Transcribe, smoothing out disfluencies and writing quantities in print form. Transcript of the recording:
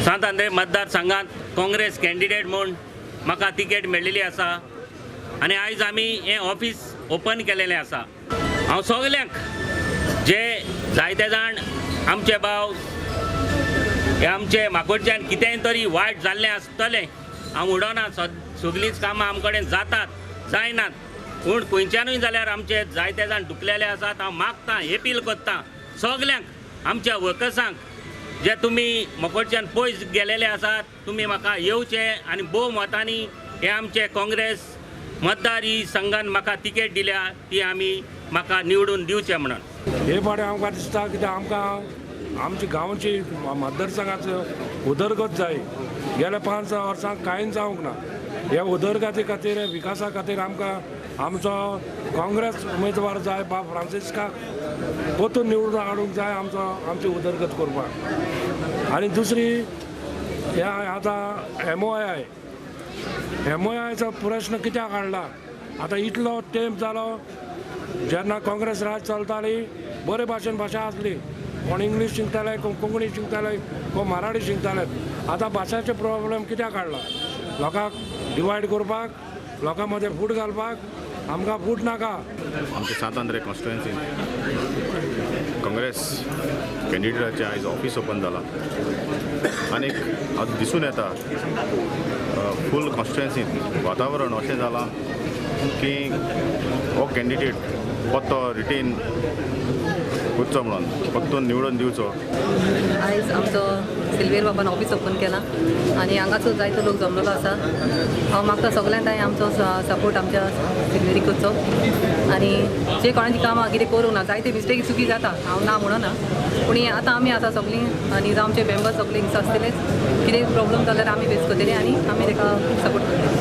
सांत आंद्रे मतदारसंघात काँग्रेस कॅन्डिडेट म्हूण म्हाका तिकेट मेळिल्ली आसा आनी आयज आमी हें ऑफीस ओपन केलेलें आसा. हांव सगल्यांक जे जायते जाण आमचे भाव हे आमचे म्हाकोडच्यान कितेंय तरी वायट जाल्लें आसतलें, हांव उडोना, सगलींच कामां आम कडेन जातात जायनात, पूण खंयच्यानूय जाल्यार आमचे जायते जाण दुखलेले आसात. हांव मागतां, एपील करतां सगल्यांक, आमच्या वर्कर्सांक, जे तुमी मोकोडच्यान पयस गेलेले आसात, तुमी म्हाका येवचे आनी भोव मतांनी हे आमचे काँग्रेस मतदारी संघान म्हाका तिकेट दिल्या ती आमी म्हाका निवडून दिवचे म्हणून. हे फावटी आमकां दिसता कित्याक आमकां आमची गांवची मतदारसंघाचो उदरगत जाय. गेल्या 5 वर्सांक कांय जावंक ना. ह्या उदरगती खातीर, विकासा खातीर आमकां आमचो काँग्रेस उमेदवार जाय, बाब फ्रांसिस्काक परतून निवडून हाडूंक जाय आमचो आमची उदरगत करपाक. आनी दुसरी ह्या आतां MOI MOIचो प्रश्न कित्याक हाडला? आतां इतलो तेंप जालो जेन्ना काँग्रेस राज चलताली, बरे भाशेन भाशा आसली, कोण इंग्लीश शिकताले, कोण कोंकणी शिकताले, कोण मराठी शिकताले. आतां भाशाचे प्रॉब्लेम कित्याक हाडला? लोकांक डिवायड करपाक, लोकां मदें फूट घालपाक. आमकां फूट नाका. आमच्या सांत आंद्रे कॉन्स्टिट्युएन्सीन काँग्रेस कॅन्डिडेटाचें आयज ऑफीस ओपन जालां आनी आज दिसून येता फूल कॉन्स्टिट्युएन्सींत वातावरण अशें जालां की हो कॅन्डिडेट पत्तो रिटेन करचो म्हणून पत्तून निवडून दिवचो. आयज आमचो सिल्वेर बाबान ऑफीस ओपन केला आनी हांगासर जायतो लोक जमलेलो आसा. हांव मागता सगल्यांक तांणी आमचो सपोर्ट आमच्या सिल्वेरीक करचो आनी जे कोणाची कामां कितें करूंक ना, जायते मिस्टेक चुकी जाता, हांव ना म्हणना, पूण आतां आमी आसा सगळीं आनी जावं आमचे मेंबर्स सगळीं हिंगा आसतलेच. कितें प्रॉब्लम जाल्यार आमी फेस करतले आनी आमी ताका सपोर्ट करतले.